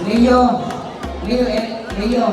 Leo. Leo, eh, Leo.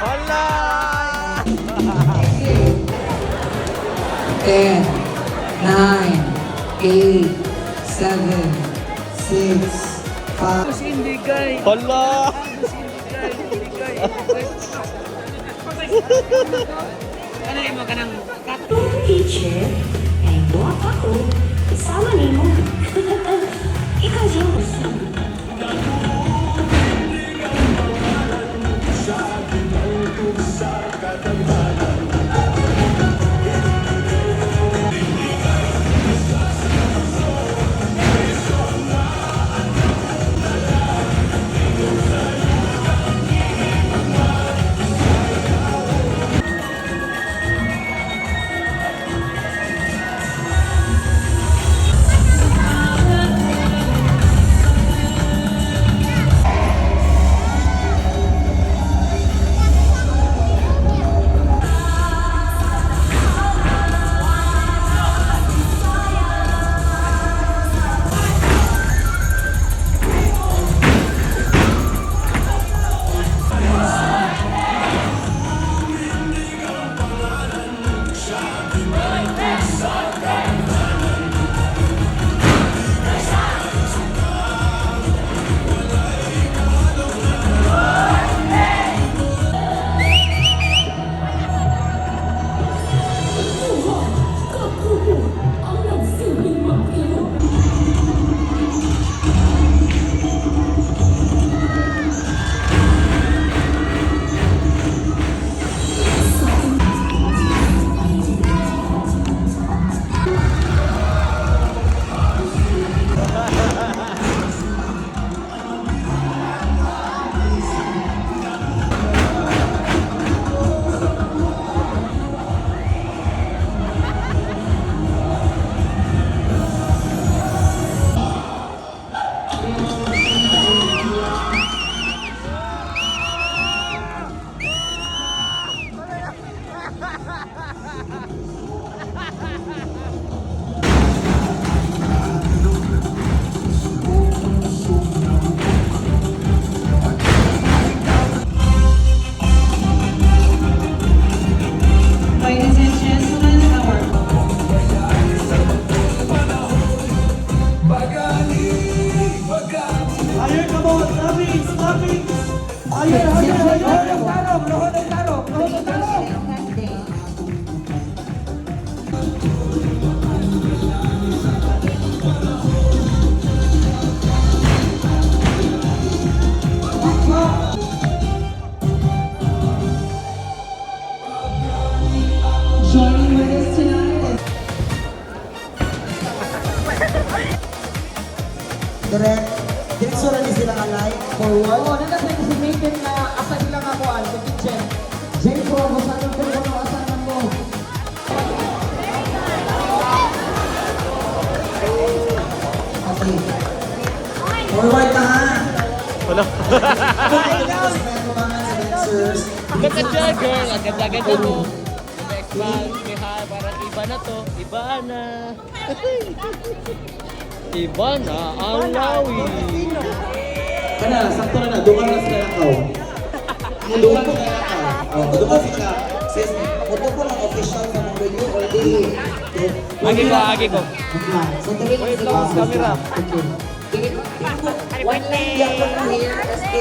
Hala! 10, 9, 8, 7, 6, 5, Hala! Teacher, ay buwak ako. Sama nimo. Ikaw, James. Ang nagsilbing mag-ilo. Ladies and gentlemen, our Higher, come on! Lovings! Lovings! Higher, higher, higher! Tarong! Lohon ng tarong! Lohon ng tarong! Joining with us tonight is Direct. Diretso na ni sila alay. Forward. Oo, nandun sa designated na asa sila nga kuan sa kitchen. James Robo, sa anong telepono, asa naman mo? Okay. Forward na ha. Wala. Tapos may kumangan sa dancers. Ganda siya, girl. Ang ganda-ganda mo. Expand, parang iba na to. Iba na. Iba na ang lawi. Kana, sakto na na. Dungan na sila lakaw. Dungan sila lakaw. Oh, dungan sila. Sis, moto ko lang official sa mga radio or dili. Agi ko, agi ko. So dili lang Wait lang, sila. camera. Okay. Dili dili ko one line gyapon mo here SK,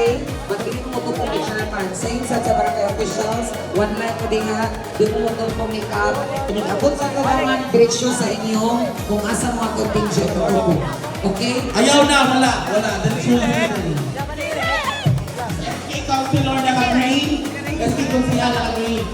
but dili ko moto ko ni chairman. Same sa barangay officials, one line mo dinga, di mo moto ko make up. Abot sa kabangan diretsyo sa inyo kung asa mo ang contingent mo. Okay? Ayaw na, wala. Wala. Diretso na sila. SK Councilor naka-green. SK Consihal naka-green.